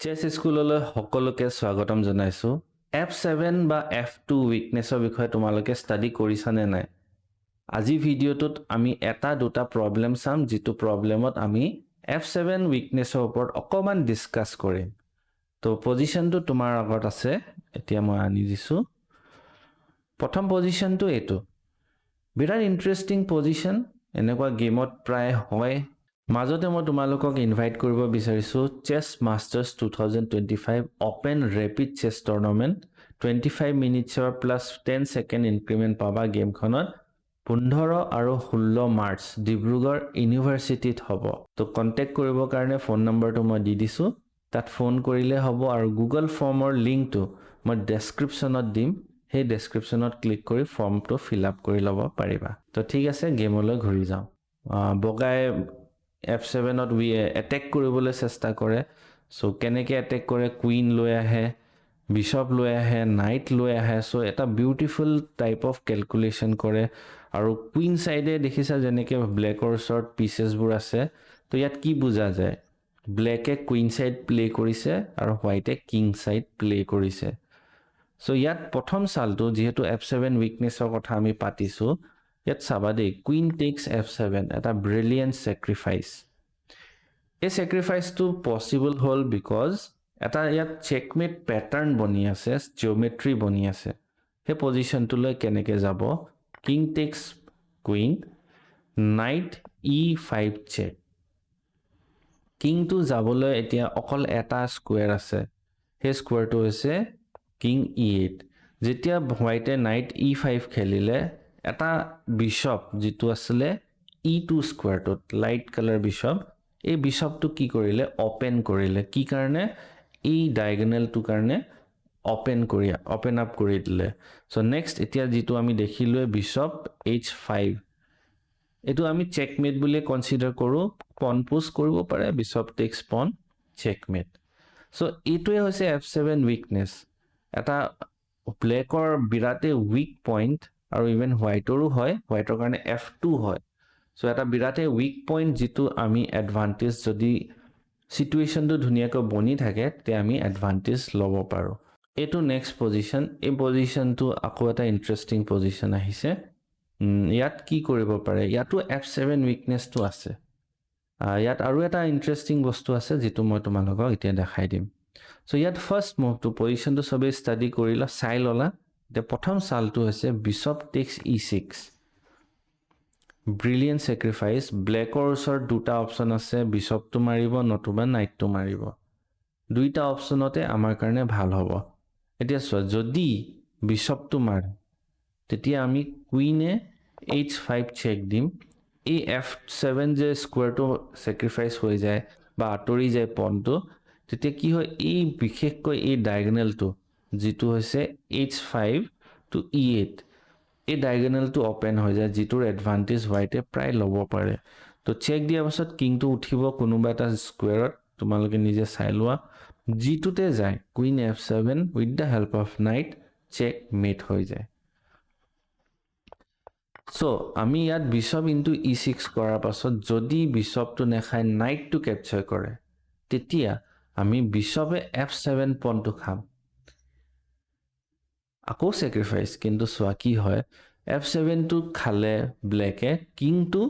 চেছ স্কুললৈ সকলোকে স্বাগতম জনাইছোঁ। এফ 7 বা এফ 2 উইকনেছৰ বিষয়ে তোমালোকে ষ্টাডি কৰিছানে নাই? আজি ভিডিঅ'টোত আমি এটা দুটা প্ৰব্লেম চাম, যিটো প্ৰব্লেমত আমি এফ 7 উইকনেছৰ ওপৰত অকণমান ডিছকাছ কৰিম। তো পজিশ্যনটো তোমাৰ আগত আছে, এতিয়া মই আনি দিছোঁ। প্ৰথম পজিশ্যনটো এইটো, বিৰাট ইণ্টাৰেষ্টিং পজিশ্যন। এনেকুৱা গেমত প্ৰায় হয়। মাজতে মই তোমালোকক ইনভাইট কৰিব বিচাৰিছোঁ, Chess Masters 2025 open rapid chess tournament, 25 মিনিটছৰ plus 10 second increment পাবা গেমখনত। 15 আৰু 16 মাৰ্চ ডিব্ৰুগড় ইউনিভাৰ্চিটিত হ'ব। তো কণ্টেক্ট কৰিবৰ কাৰণে ফোন নম্বৰটো মই দি দিছোঁ, তাত ফোন কৰিলে হ'ব। আৰু গুগল ফৰ্মৰ লিংকটো মই ডেছক্ৰিপশ্যনত দিম, সেই ডেছক্ৰিপশ্যনত ক্লিক কৰি ফৰ্মটো ফিল আপ কৰি ল'ব পাৰিবা। তো ঠিক আছে, গেমলৈ ঘূৰি যাওঁ। বগাই এফ 7ত উই এটেক কৰিবলৈ চেষ্টা কৰে। চ' কেনেকৈ এটেক কৰে? কুইন লৈ আহে, বিশপ লৈ আহে, নাইট লৈ আহে। চ' এটা বিউটিফুল টাইপ অফ কেলকুলেশ্যন কৰে। আৰু কুইন ছাইডে দেখিছা যেনেকৈ ব্লেকৰ ওচৰত পিচেছবোৰ আছে। তো ইয়াত কি বুজা যায়? ব্লেকে কুইন ছাইড প্লে কৰিছে আৰু হোৱাইটে কিং ছাইড প্লে কৰিছে। চ' ইয়াত প্ৰথম চালটো, যিহেতু এফ 7 উইকনেছৰ কথা আমি পাতিছোঁ, ইয়াত চাবা দেই, কুইন টেক্স এফ 7, এটা ব্ৰিলিয়েণ্ট ছেক্ৰিফাইচ। এই ছেক্ৰিফাইচটো পচিবল হ'ল because এটা ইয়াত চেকমেট পেটাৰ্ণ বনি আছে, জিঅ'মেট্ৰি বনি আছে। সেই পজিশ্যনটোলৈ কেনেকৈ যাব? King takes queen, knight e5 check। কিংটো যাবলৈ এতিয়া অকল এটা স্কুৱেৰ আছে, সেই স্কুৱেৰটো হৈছে কিং ই 8। যেতিয়া হোৱাইটে নাইট ই 5 খেলিলে, এটা বিশপ যিটো আছিলে ই 2 স্কুৱেৰটোত, লাইট কালাৰ বিশপ, এই বিশপটো কি কৰিলে? অ'পেন কৰিলে। কি কাৰণে? এই ডায়েগনেলটোৰ কাৰণে অ'পেন আপ কৰি দিলে। চ' নেক্সট এতিয়া যিটো আমি দেখিলোৱে, বিশপ এইচ 5, এইটো আমি চেকমেট বুলিয়ে কনচিডাৰ কৰোঁ। পন পুছ কৰিব পাৰে, bishop takes pawn, checkmate। So এইটোৱে হৈছে এফ 7 উইকনেছ, এটা ব্লেকৰ বিৰাটেই উইক পইণ্ট আৰু ইভেন হোৱাইটৰো হয়, হোৱাইটৰ কাৰণে এফ 2 হয়। চ' এটা বিৰাটেই উইক পইণ্ট, যিটো আমি এডভান্টেজ, যদি চিটুৱেশ্যনটো ধুনীয়াকৈ বনি থাকে, তেতিয়া আমি এডভান্টেজ ল'ব পাৰোঁ। এইটো নেক্সট পজিশ্যন। এই পজিশ্যনটো আকৌ এটা ইণ্টাৰেষ্টিং পজিশ্যন আহিছে। ইয়াত কি কৰিব পাৰে? ইয়াতো এফ 7 উইকনেছটো আছে। ইয়াত আৰু এটা ইণ্টাৰেষ্টিং বস্তু আছে, যিটো মই তোমালোকক এতিয়া দেখাই দিম। চ' ইয়াত ফাৰ্ষ্ট মুভটো, পজিশ্যনটো চবেই ষ্টাডি কৰিলা, চাই ল'লা। এতিয়া প্ৰথম চালটো হৈছে bishop takes e6, brilliant sacrifice। ব্লেকৰ ওচৰত দুটা অপশ্যন আছে, বিশপটো মাৰিব নতুবা নাইটটো মাৰিব। দুইটা অপশ্যনতে আমাৰ কাৰণে ভাল হ'ব। এতিয়া চোৱা, যদি বিশপটো মাৰে, তেতিয়া আমি কুইনে এইচ 5 চেক দিম। এই এফ 7 যে স্কুৱেৰটো ছেক্ৰিফাইচ হৈ যায় বা আঁতৰি যায় পনটো, তেতিয়া কি হয়? এই বিশেষকৈ এই ডায়েগনেলটো, যিটো হৈছে h5 to e8, এই ডায়েগনেলটো অ'পেন হৈ যায়, যিটোৰ এডভান্টেজ হোৱাইটে প্ৰায় ল'ব পাৰে। তো চেক দিয়াৰ পাছত কিংটো উঠিব কোনোবা এটা স্কুৱেৰত, তোমালোকে নিজে চাই লোৱা। যিটোতে যায়, queen f7 with the help of knight, check mate হৈ যায়। চ' আমি ইয়াত বিশপ ইনটু ই 6 কৰাৰ পাছত যদি বিশপটো নেখায়, নাইটটো কেপচাৰ কৰে, তেতিয়া আমি বিশপে এফ 7 পনটো খাম, আকৌ ছেক্ৰিফাইচ। কিন্তু চোৱা কি হয়। এফ 7টো খালে ব্লেকে, কিংটো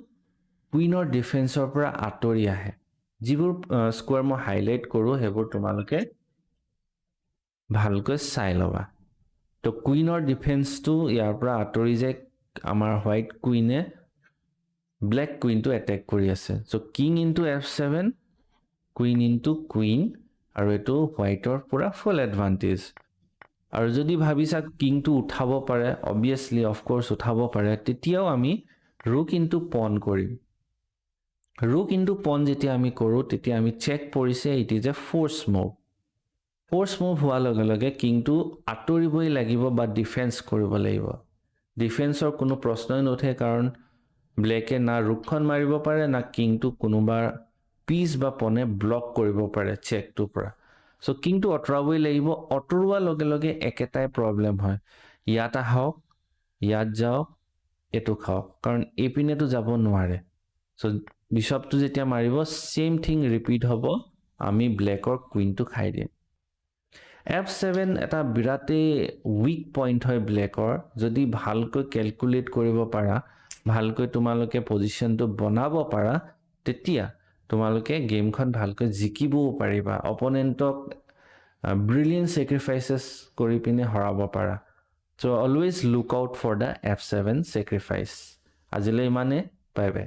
কুইনৰ ডিফেন্সৰ পৰা আঁতৰি আহে। যিবোৰ স্কোৱাৰ মই হাইলাইট কৰোঁ, সেইবোৰ তোমালোকে ভালকৈ চাই ল'বা। তো কুইনৰ ডিফেন্সটো ইয়াৰ পৰা আঁতৰি যায়। আমাৰ হোৱাইট কুইনে ব্লেক কুইনটো এটেক কৰি আছে। So king into f7, queen into queen আৰু এইটো হোৱাইটৰ পূৰা ফুল এডভান্টেজ। আৰু যদি ভাবিছা কিংটো উঠাব পাৰে, অবভিয়াছলি, অফক'ৰ্চ উঠাব পাৰে, তেতিয়াও আমি ৰুক ইনটু পন কৰিম। ৰুক ইনটু পন যেতিয়া আমি কৰোঁ, তেতিয়া আমি চেক পৰিছে, it is a force move। Force move হোৱাৰ লগে লগে কিংটো আঁতৰিবই লাগিব বা ডিফেন্স কৰিব লাগিব। ডিফেন্সৰ কোনো প্ৰশ্নই নুঠে, কাৰণ ব্লেকে না ৰুকখন মাৰিব পাৰে, না কিংটো কোনোবা পিচ বা পনে ব্লক কৰিব পাৰে চেকটোৰ পৰা। চ' কিংটো আঁতৰাবই লাগিব। আঁতৰোৱাৰ লগে লগে একেটাই প্ৰব্লেম হয়, ইয়াত আহক, ইয়াত যাওক, এইটো খাওক, কাৰণ এইপিনেতো যাব নোৱাৰে। চ' বিশপটো যেতিয়া মাৰিব, ছেইম থিং ৰিপিট হ'ব। আমি ব্লেকৰ কুইনটো খাই দিম। এফ 7 এটা বিৰাটেই উইক পইণ্ট হয় ব্লেকৰ। যদি ভালকৈ কেলকুলেট কৰিব পাৰা, ভালকৈ তোমালোকে পজিশ্যনটো বনাব পাৰা, তেতিয়া তোমালোকে গেমখন ভালকৈ জিকিবও পাৰিবা, অপনেণ্টক ব্ৰিলিয়েণ্ট ছেক্ৰিফাইচেছ কৰি পিনে হৰাব পাৰা। So always look out for the f7 sacrifice. আজিলৈ ইমানে, বাই বাই।